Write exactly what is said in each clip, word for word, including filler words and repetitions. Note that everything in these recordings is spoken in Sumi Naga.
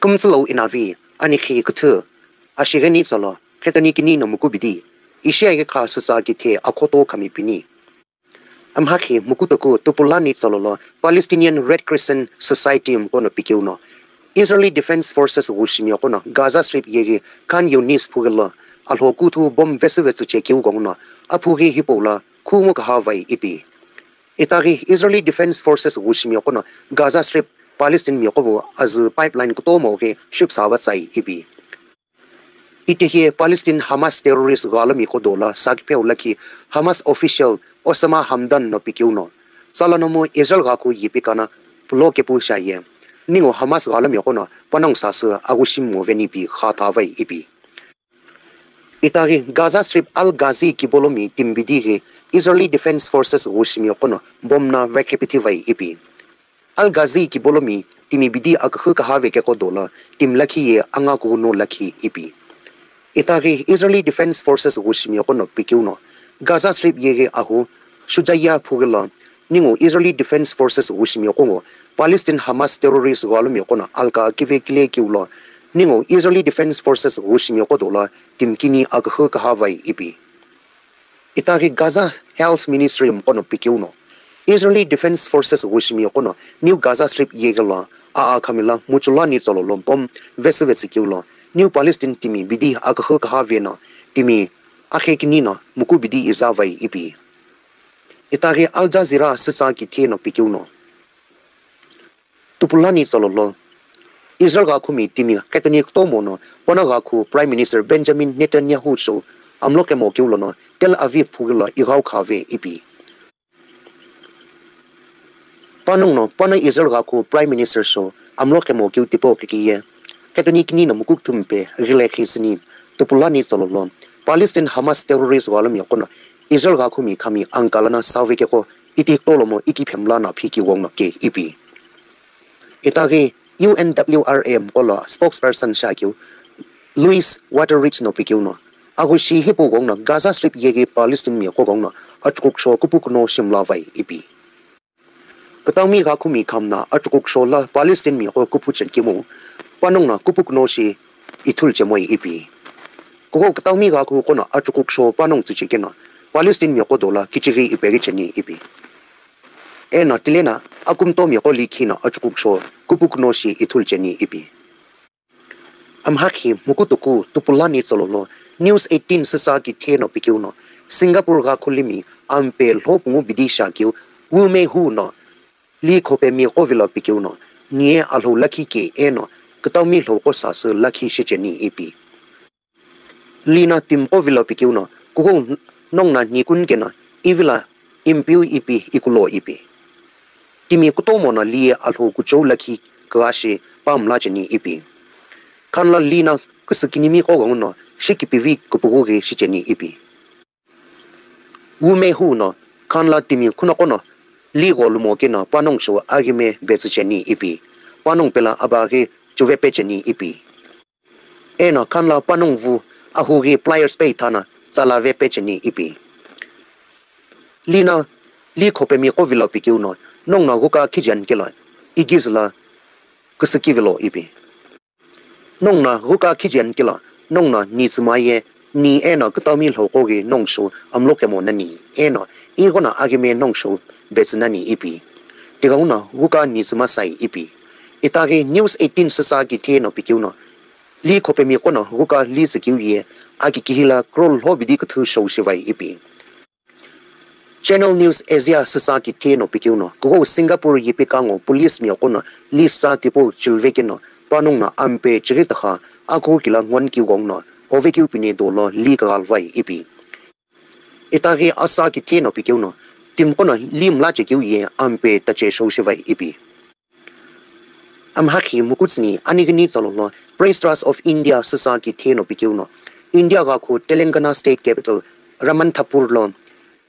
Kümtsülo inavi, anikhi küthü, ashigheni tsolo, khetoni kini no mukubidi, ishi aghi kha süsa kithe akhoto khami pini. Amhakhi mukutoku tupulani tsololo Palestinian Red Crescent Society mkono pikeuno, Israeli Defense Forces ghushimi okono Gaza Strip yeghi Khan Younis phugilo alho kuthu bomb vesü vetsü chekeu gongno aphughi hipoula khumu kaha vai ipi. Itaghi Israeli Defense Forces ghushimi okono Gaza Strip Palestine miqovu azü pipeline kutomo ghi shuksa vatsai ipi. Itehi Palestine Hamas terrorist ghalami kodola sakipeu lakhi Hamas official Osama Hamdan no pikeuno, tsala nomu Israel ghakhu yipikana pulo kepu shaye, ningu Hamas ghalami kono panong sasü aghushim moveni pi kha thavai ipi. Itaghi Gaza Strip Al Ghazi kibolomi timbidi ghi Israeli Defense Forces ghushimi kono bomna vekepithivai ipi. Al Ghazi kibolomi timi bidi akühü kahave kekodola timi lakhi ye anga kughunu lakhi ipi. Itaghi Israeli Defense Forces ghushimi okono pikeuno Gaza Strip yeghi ahu Shujaiya phugilo ningu Israeli Defense Forces ghushimi okongo Palestine Hamas terrorist ghalumi okono alka kive kile kiulo ningu Israeli Defense Forces ghushimi okodola timi kini akühü kahavai ipi. Itaghi Gaza Health Ministry mkono pikeuno, Israeli Defense Forces ghushimi yokono New Gaza Strip yeghi lo aa khamila muchulani tsololo bomb vesü vesü keulo New Palestine timi bidi akühü kaha veno timi akhe kini no muku bidi izavai ipi. Itaghi Al Jazeera süsa kithe no pikeuno, tupulani tsololo Israel ghakhumi timi khetoni kutomo no pano ghakhu Prime Minister Benjamin Netanyahu show amlo kemo keulono Tel Aviv phugilo ighau khave ipi. Panongno pano Israel ghakhu Prime Minister show amlo kemo keu tipo kikiye khetoni kini no mukuk thumpe ghile khisini tupulani tsololo Palestine Hamas terrorist ghalumi kono Israel ghakhumi khami angkalana save keko iti tolomo iki phemla na phiki wongno ke ipi. Itaghi U N W R A mkolo spokesperson shakeu Louis Waterridge no pikeuno, aghushi hipu gongno Gaza Strip yeghi Palestine miqo gongno achukuksho kupukuno shimla vai ipi. Kutaumi ghakhumi khamna achukuksho la Palestine miqo kuphu chenkemu panongna kupukuno shi ithul chemoi ipi. Kuko kutaumi ghakhu kono achukuksho panong tsuchekeno Palestine miqo dola kichighi ipeghi cheni ipi. Eno tilena akumtomi qo likhino achukuksho kupukuno shi ithul cheni ipi. Amhakhi mukutuku tupulani tsololo News eighteen süsa kitheno pikeuno Singapore ghakhulimi ampe lhopungu bidi shakeu Wu Mei Hu no li khopemi qovilo pikeuno nie alhou lakhi ke eno kutaumi lhouqo sasü lakhi shicheni ipi. Lina timi qovilo pikeuno kukou nongna nikun keno ivila impiu ipi ikulo ipi. Timi kutomo no li alhou kuchou lakhi kaghashi pamla cheni ipi. Khanla lina küsükinimi qo ghenguno shikipivi kupughughi shicheni ipi. Wu Mei Hu no khanla timi khunoqo no li gholumo keno panong sho aghime betsü cheni ipi. Panong pela abaghi chuve pecheni ipi. Eno khanla panong vu ahughi pliers pe ithana tsala ve pecheni ipi. Lina li khopemi qovilo pikeuno nongna ghuka khijian kelo igizla küsükivilo ipi. Nongna ghuka khijian kelo nongna ni tsüma ye ni eno kutaumi lhouqo ghi nongsho amlo kemo nani eno ighono aghime nongsho betsü nani ipi. Tighenguno ghuka ni tsüma sai ipi. Itaghi News eighteen süsa kitheno pikeuno li khopemi qono ghuka li tsükeu ye aki kihila crore lho bidi küthü shou shivai ipi. Channel News Asia süsa kitheno pikeuno kukou Singapore yipikango police miqo no li sa tipau chilvekeno panongno ampe chighi takha akhu kila ngon kiu gongno ovekeu pine dolo li kaghalvai ipi. Itaghi asa kitheno pikeuno timi qono li mla chekeu ye ampe tache shou shivai ipi. Amhakhi mukutsüni anighini tsololo Press Trust of India süsa kitheno pikeuno India ghakhu Telangana State Capital Ramanthapur lo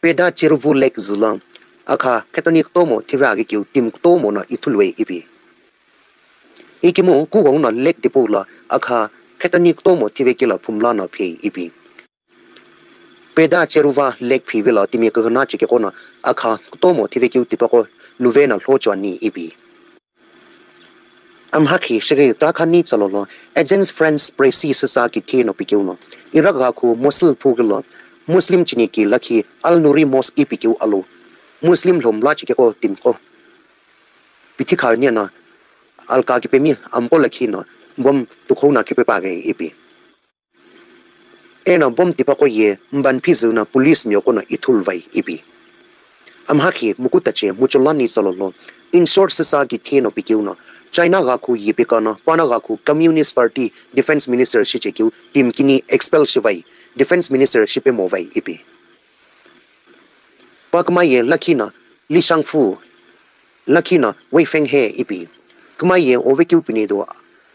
Peda Cheruvu Lake zülo akha khetoni kutomo thive aghikeu timi kutomo no ithuluve ipi. Ikemu kughou no lake tipau lo akha khetoni kutomo thive kelo phumla no phei ipi. Peda Cheruva Lake phivelo timi kughana chekeghono akha kutomo thivekeu tipaqo luvena lhochoni ipi. Amhakhi shighi takhani tsalolo Agence France Presse süsa kithi no pikeu no, Iraq ghakhu Mosul phughi lo Muslim chiniki lakhi Al Nuri Mosque ipikeu alu Muslim lhomla chikeko timqo pithi khani ana alka kipemi amqo lakhi no bom tukhou na kipepa ghe ipi. Eno bom tipaqo ye mban phizü na police miyoqo no ithulu vai ipi. Amhakhi mukutache muchulani tsalolo inshort süsa kithi no pikeu no, China ghakhu yipika no Pana ghakhu Communist Party Defense Minister shichekeu timkini expel shivai, Defense Minister shipemo vai ipi. Pakuma ye lakhi no Li Shangfu, lakhi no Wei Fenghe ipi. Kuma ye ovekeu pini do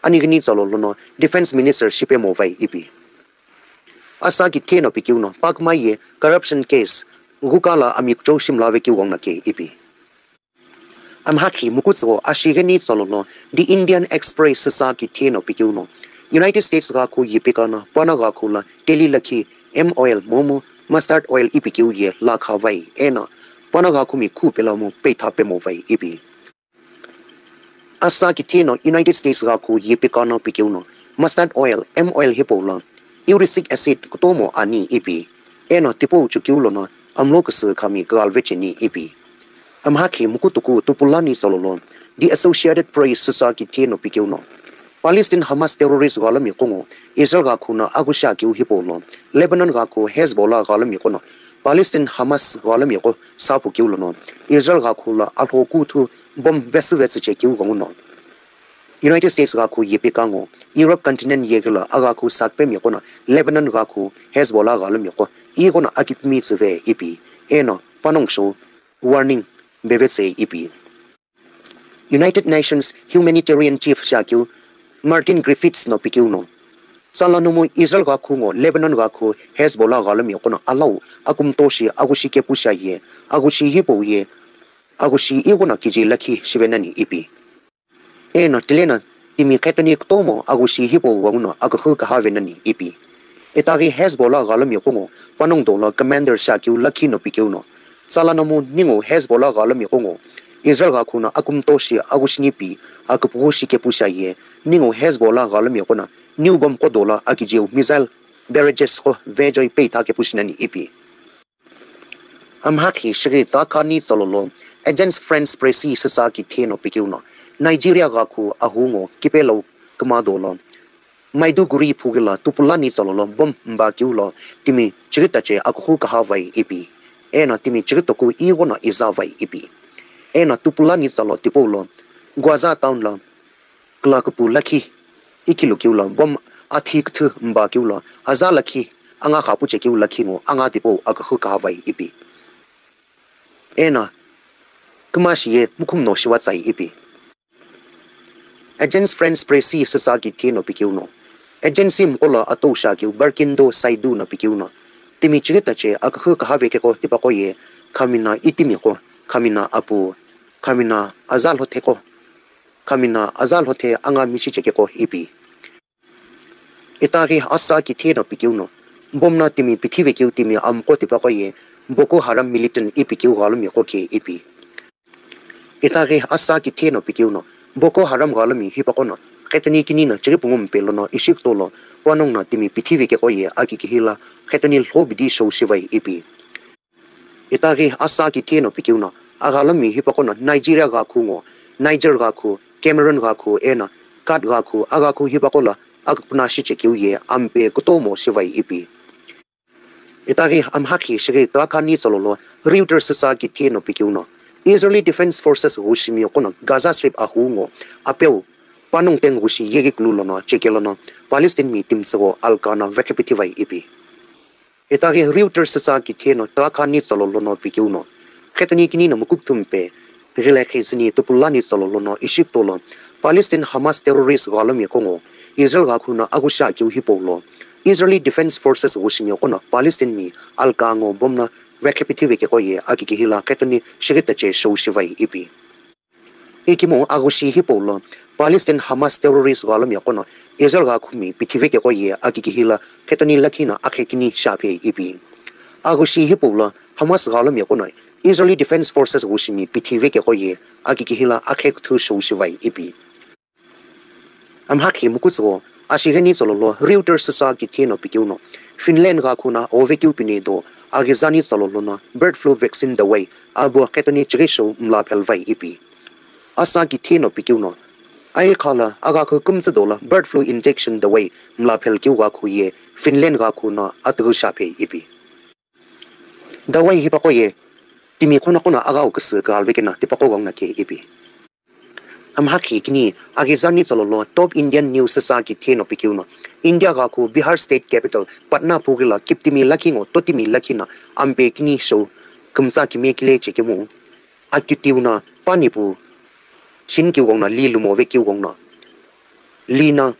anighini tsalolo no Defense Minister shipemo vai ipi. Asa kithi no pikeu no pakuma ye corruption case ghukala amikuchou shimla vekeu wang na ke ipi. Amhakhi mukutsuo ashighini tsalolo The Indian Express süsa kithi no pikeu no, United States ghakhu yipika no Pana ghakhu la Delhi lakhi M oil momu mustard oil ipikeu ye lakha vai eno Pana ghakhu mi khu pelamu peitha pemo vai ipi. Asa kithi no United States ghakhu yipika no pikeu no mustard oil, M oil hipau lo uric acid kutomo ani ipi. Eno tipau chukeu lono amlo küsü khami kaghalve cheni ipi. Amhakhi mukutuku tupulani tsalolo The Associated Press süsa kithi no pikeu no, Palestine Hamas terrorist ghalamiqo ngo Israel ghakhu no aghüshi akeu hipau lo Lebanon ghakhu Hezbollah ghalamiqo no Palestine Hamas ghalamiqo saphukeu lono Israel ghakhu lo alhokuthu bom vesü vesü chekeu ghenguno United States ghakhu yipika ngo Europe continent yeghilo aghakhu sakpemiqo no Lebanon ghakhu Hezbollah ghalamiqo ighono akipimi tsüve ipi. Eno panongu shou warning bevetsei ipi. United Nations Humanitarian Chief shiakeu Martin Griffiths no pikeu no, tsala nomu Israel ghakhu ngo Lebanon ghakhu Hezbollah ghalamiqo no alau akumtoshi aghüshi kepu shiaye, aghüshi hipau ye aghüshi ighono kiji lakhi shivenani ipi. Eno tileno timi qhetoni kutomo aghüshi hipau wangno aküxü kaha venani ipi. Itaghi Hezbollah ghalamiqo ngo panongu dolo commander shiakeu lakhi no pikeu no, tsala nomu ningu Hezbollah ghalamiqo ngo Israel ghakhu no akumtoshi aghüshi nipi aküpughu shi kepu shiaye, ningu Hezbollah ghalamiqo no new bomb qo dolo akijeu missile barrages qo vejoi peitha kepu shinani ipi. Amhakhi shighi takhani tsalolo Agence France Presse süsa kithi no pikeu no, Nigeria ghakhu ahu ngo kipelo kümado lo Maiduguri phughi lo tupulani tsalolo bom mbakeu lo timi chighitache aküxü kaha vai ipi. Eno timi chighitoku ighono iza vai ipi. Eno tupulani tsalo tipau lo Gwaza town lo külakupu lakhi ikilukeu lo bom athi küthü mbakeu lo aza lakhi anga khapu chekeu lakhi ngo anga tipau aküxü kaha vai ipi. Eno küma shiye mukhumno shiwa tsai ipi. Agence France Presse süsa kithi no pikeu no, agency mqo lo atou shiakeu Barkindo Saidu no pikeu no, timi chighitache aküxü kaha vekeko tipaqo ye khamina itimiqo, khamina apu, khamina aza lhotheko, khamina aza lhothe anga mishi chekeko ipi. Itaghi asa kithi no pikeu no, bom no timi pithi vekeu timi amqo tipaqo ye Boko Haram militant ipikeu ghalamiqo ke ipi. Itaghi asa kithi no pikeu no, Boko Haram ghalami hipaqo no qhetoni kini no chighi pungu mpe lono ishi kuto lo panongu no timi pithi vekeko ye akikihi lo qhetoni lho bidi shou shivai ipi. Itaghi asa kithi no pikeu no, aghalami hipaqo no Nigeria ghakhu ngo, Niger ghakhu, Cameroon ghakhu eno Chad ghakhu, aghakhu hipaqo lo aküpuna shichekeu ye ampe kutomo shivai ipi. Itaghi amhakhi shighi takhani tsalolo Reuters süsa kithi no pikeu no, Israeli Defense Forces ghushimiqo no Gaza Strip ahu ngo apeu panongu teng ghushi yeghi kulu lono cheke lono Palestine mi timtsügho alka no vekhipithi vai ipi. Itaghi Reuters süsa kithi no takhani tsalolo no pikeu no, qhetoni kini no mukupthumpe ghilekhi sini tupulani tsalolo no ishi kuto lo Palestine Hamas terrorist ghalamiqo ngo Israel ghakhu no aghüshi akeu hipau lo Israeli Defense Forces ghushimiqo no Palestine mi alka ngo bom no vekhipithi vekeko ye akikihi lo qhetoni shighitache shou shivai ipi. Ikemu aghüshi hipau lo Palestine Hamas terrorist ghalamiqo no Israel ghakhu mi pithi vekeko ye akikihi lo qhetoni lakhi no akhe kini shiaphei ipi. Aghüshi hipau lo Hamas ghalamiqo no Israeli Defense Forces ghushimi pithi vekeko ye akikihi lo akhe küthü shou shivai ipi. Amhakhi mukutsügho, ashigheni tsololo Reuters süsa kithe no pikeu no, Finland ghakhu no ove keu pini do, aghizani tsololo no bird flu vaccine dawai, abo qetoni chighi shou mla phelvai ipi. Asa kithe no pikeu no, aikhala aghakhu kümtsü dola bird flu injection dawai mla phel keu ghakhu ye Finland ghakhu no atughu shape ipi. Dawai hipaqo ye timi qhono qhono aghau küsü khalvekena tipaqo ghangna ke ipi. Amhakhi kini, aghizani tsololo Top Indian News süsa kithe no pikeu no, India ghakhu Bihar State Capital Patna phughila kiptimi lakhi ngo totimi lakhi no ampe kini shou kümtsa kime kile chekemu, akitiu no pani pu shin kiu ghangna li lumo ve kiu ghangna li no,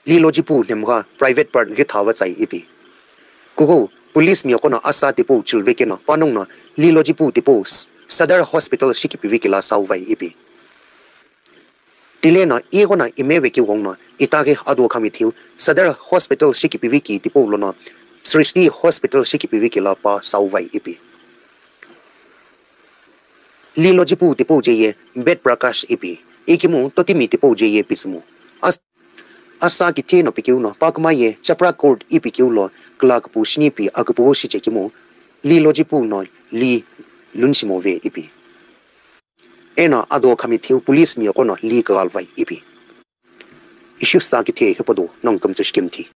li lojipu nhemgha private part ghi thava tsai ipi. Kughou, police miqo no asa tipau chilvekeno, panongu no li lojipu tipau S-, Sadar Hospital shikipivi kila sauvai ipi. Tile no ighono imeve kiu ghangno, itaghi ado khamithiu, Sadar Hospital shikipivi ki tipau lono, Srishti Hospital shikipivi kila pa sauvai ipi. Li lojipu tipau je ye Ved Prakash ipi, ikemu totimi tipau je ye pisümu. As-, asa kithe no pikeu no, pakuma ye Chapra Court ipi keu lo, kla kupu shinipi akupu shichekemu, li lojipu no li lunshimo ve ipi. Eno ado khamithiu police miqo no li kaghalvai ipi. Ishiu sa kithe hipau do nongu kümtsü shikimthi.